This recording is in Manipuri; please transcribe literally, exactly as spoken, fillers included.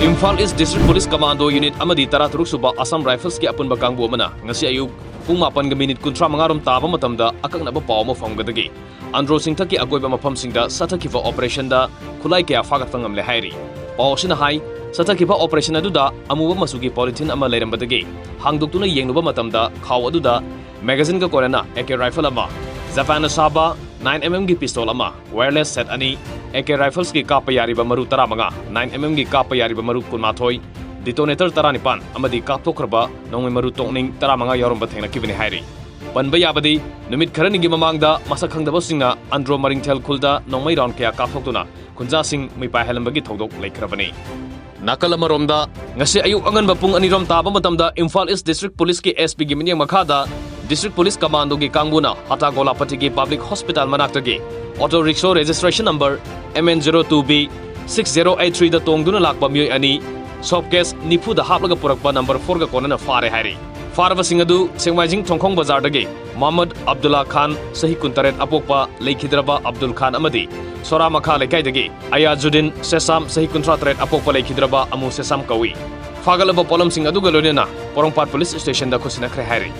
ꯏꯝꯐꯥꯜ ꯏꯁ ꯗꯤꯁꯇ꯭ꯔꯤꯛ ꯄꯨꯂꯤꯁ ꯀꯃꯥꯟꯗꯣ ꯌꯨꯅꯤꯠ ꯑꯃꯗꯤ ꯇꯔꯥ ꯇꯔꯨꯛ ꯁꯨꯕ ꯑꯁꯥꯝ ꯔꯥꯏꯐꯜꯁꯀꯤ ꯑꯄꯨꯟꯕ ꯀꯥꯡꯕꯨ ꯑꯃꯅ ꯉꯁꯤ ꯑꯌꯨꯛ ꯄꯨꯡ ꯃꯥꯄꯟꯒ ꯃꯤꯅꯤꯠ ꯀꯨꯟꯊ꯭ꯔꯥ ꯃꯉꯥ ꯔꯣꯝ ꯇꯥꯕ ꯃꯇꯝꯗ ꯑꯀꯛꯅꯕ ꯄꯥꯎ ꯑꯃ ꯐꯪꯕꯗꯒꯤ ꯑꯟꯗ꯭ꯔꯣ ꯆꯤꯡꯊꯛꯀꯤ ꯑꯀꯣꯏꯕ ꯃꯐꯝꯁꯤꯡꯗ ꯆꯠꯊꯈꯤꯕ ꯑꯣꯄꯔꯦꯁꯟꯗ ꯈꯨꯠꯂꯥꯏ ꯀꯌꯥ ꯐꯥꯒꯠꯄ ꯉꯝꯂꯦ ꯍꯥꯏꯔꯤ꯫ ꯄꯥꯎ ꯑꯁꯤꯅ ꯍꯥꯏ, ꯆꯠꯊꯈꯤꯕ ꯑꯣꯄꯔꯦꯁꯟ ꯑꯗꯨꯗ ꯑꯃꯨꯕ ꯃꯆꯨꯒꯤ ꯄꯣꯂꯤꯊꯤꯟ ꯑꯃ ꯂꯩꯔꯝꯕꯗꯒꯤ ꯍꯥꯡꯗꯣꯛꯇꯨꯅ ꯌꯦꯡꯂꯨꯕ ꯃꯇꯝꯗ ꯈꯥꯎ ꯑꯗꯨꯗ ꯃꯦꯒꯥꯖꯤꯟꯒ ꯀꯣꯟꯅꯅ ꯑꯦ ꯀꯦ ꯔꯥꯏꯐꯜ ꯑꯃ, ꯖꯄꯥꯟꯅ ꯁꯥꯕ ꯅꯥꯏꯟ ꯑꯦꯝ ꯑꯦꯝꯒꯤ ꯄꯤꯁꯇꯣꯜ ꯑꯃ, ꯋꯥꯌꯔꯂꯦꯁ ꯁꯦꯠ ꯑꯅꯤ, ꯑꯦ ꯀꯦ ꯔꯥꯏꯐꯜꯁꯀꯤ ꯀꯥꯞꯄ ꯌꯥꯔꯤꯕ ꯃꯔꯨ ꯇꯔꯥꯃꯉꯥ, ꯅꯥꯏꯟ ꯑꯦꯝ ꯑꯦꯝꯒꯤ ꯀꯥꯞꯄ ꯌꯥꯔꯤꯕ ꯃꯔꯨ ꯀꯨꯟꯃꯥꯊꯣꯏ, ꯗꯤꯇꯣꯅꯦꯇꯔ ꯇꯔꯥꯅꯤꯄꯥꯟ ꯑꯃꯗꯤ ꯀꯥꯞꯊꯣꯛꯈ꯭ꯔꯕ ꯅꯣꯡꯃꯩ ꯃꯔꯨ ꯇꯣꯛꯅꯤꯡ ꯇꯔꯥꯃꯉꯥ ꯌꯥꯎꯔꯝꯕ ꯊꯦꯡꯅꯈꯤꯕꯅꯤ ꯍꯥꯏꯔꯤ꯫ ꯄꯟꯕ ꯌꯥꯕꯗꯤ, ꯅꯨꯃꯤꯠ ꯈꯔꯅꯤꯒꯤ ꯃꯃꯥꯡꯗ ꯃꯁꯛ ꯈꯪꯗꯕꯁꯤꯡꯅ ꯑꯟꯗ꯭ꯔꯣ ꯃꯔꯤꯡꯊꯦꯜ ꯈꯨꯜꯗ ꯅꯣꯡꯃꯩ ꯔꯥꯎꯟ ꯀꯌꯥ ꯀꯥꯞꯊꯣꯛꯇꯨꯅ ꯈꯨꯟꯖꯥꯁꯤꯡ ꯃꯤꯄꯥꯏꯍꯜꯂꯝꯕꯒꯤ ꯊꯧꯗꯣꯛ ꯂꯩꯈ꯭ꯔꯕꯅꯤ꯫ ꯅꯥꯀꯜ ꯑꯃꯔꯣꯝꯗ, ꯉꯁꯤ ꯑꯌꯨꯛ ꯑꯉꯟꯕ ꯄꯨꯡ ꯑꯅꯤꯔꯣꯝ ꯇꯥꯕ ꯃꯇꯝꯗ ꯏꯝꯐꯥꯜ ꯏꯁ ꯗꯤꯁꯇ꯭ꯔꯤꯛ ꯄꯨꯂꯤꯁꯀꯤ ꯑꯦꯁ ꯄꯤꯒꯤ ꯃꯤꯠꯌꯦꯡ ꯃꯈꯥꯗ ꯗꯤꯁꯇ꯭ꯔꯤꯛ ꯄꯨꯂꯤꯁ ꯀꯃꯥꯟꯗꯣꯒꯤ ꯀꯥꯡꯕꯨꯅ ꯍꯇꯥ ꯒꯣꯂꯥꯄꯇꯤꯒꯤ ꯄꯕ꯭ꯂꯤꯛ ꯍꯣꯁꯄꯤꯇꯥꯜ ꯃꯅꯥꯛꯇꯒꯤ auto rickshaw registration number M N zero two B six zero eight ꯊ꯭ꯔꯤꯗ ꯇꯣꯡꯗꯨꯅ ꯂꯥꯛꯄ ꯃꯤꯑꯣꯏ ꯑꯅꯤ ꯁꯣꯞ ꯀꯦꯁ ꯅꯤꯐꯨꯗ ꯍꯥꯞꯂꯒ ꯄꯨꯔꯛꯄ ꯅꯝꯕꯔ ꯐꯣꯔꯒ ꯀꯣꯟꯅꯅ ꯐꯥꯔꯦ ꯍꯥꯏꯔꯤ꯫ ꯐꯥꯔꯕꯁꯤꯡ ꯑꯗꯨ ꯁꯦꯡꯃꯥꯏꯖꯤꯡ ꯊꯣꯡꯈꯣꯡ ꯕꯖꯥꯔꯗꯒꯤ ꯃꯣꯍꯝꯃꯗ ꯑꯕꯗꯨꯜꯂꯥ ꯈꯥꯟ, ꯆꯍꯤ ꯀꯨꯟꯇꯔꯦꯠ ꯑꯄꯣꯛꯄ, ꯂꯩꯈꯤꯗ꯭ꯔꯕ ꯑꯕꯗꯨꯜ ꯈꯥꯟ ꯑꯃꯗꯤ ꯁꯣꯔꯥ ꯃꯈꯥ ꯂꯩꯀꯥꯏꯗꯒꯤ ꯑꯌꯥꯖꯨꯗꯤꯟ ꯁꯦꯁꯥꯝ, ꯆꯍꯤ ꯀꯨꯟꯊ꯭ꯔꯥ ꯇꯔꯦꯠ ꯑꯄꯣꯛꯄ, ꯂꯩꯈꯤꯗ꯭ꯔꯕ ꯑꯃꯨ ꯁꯦꯁꯥꯝ ꯀꯧꯏ꯫ ꯐꯥꯒꯠꯂꯕ ꯄꯣꯠꯂꯝꯁꯤꯡ ꯑꯗꯨꯒ ꯂꯣꯏꯅꯅ ꯄꯣꯔꯣꯝꯄꯥꯠ ꯄꯨꯂꯤꯁ ꯁ꯭ꯇꯦꯁꯟꯗ ꯈꯨꯠꯁꯤꯟꯅꯈ꯭ꯔꯦ ꯍꯥꯏꯔꯤ꯫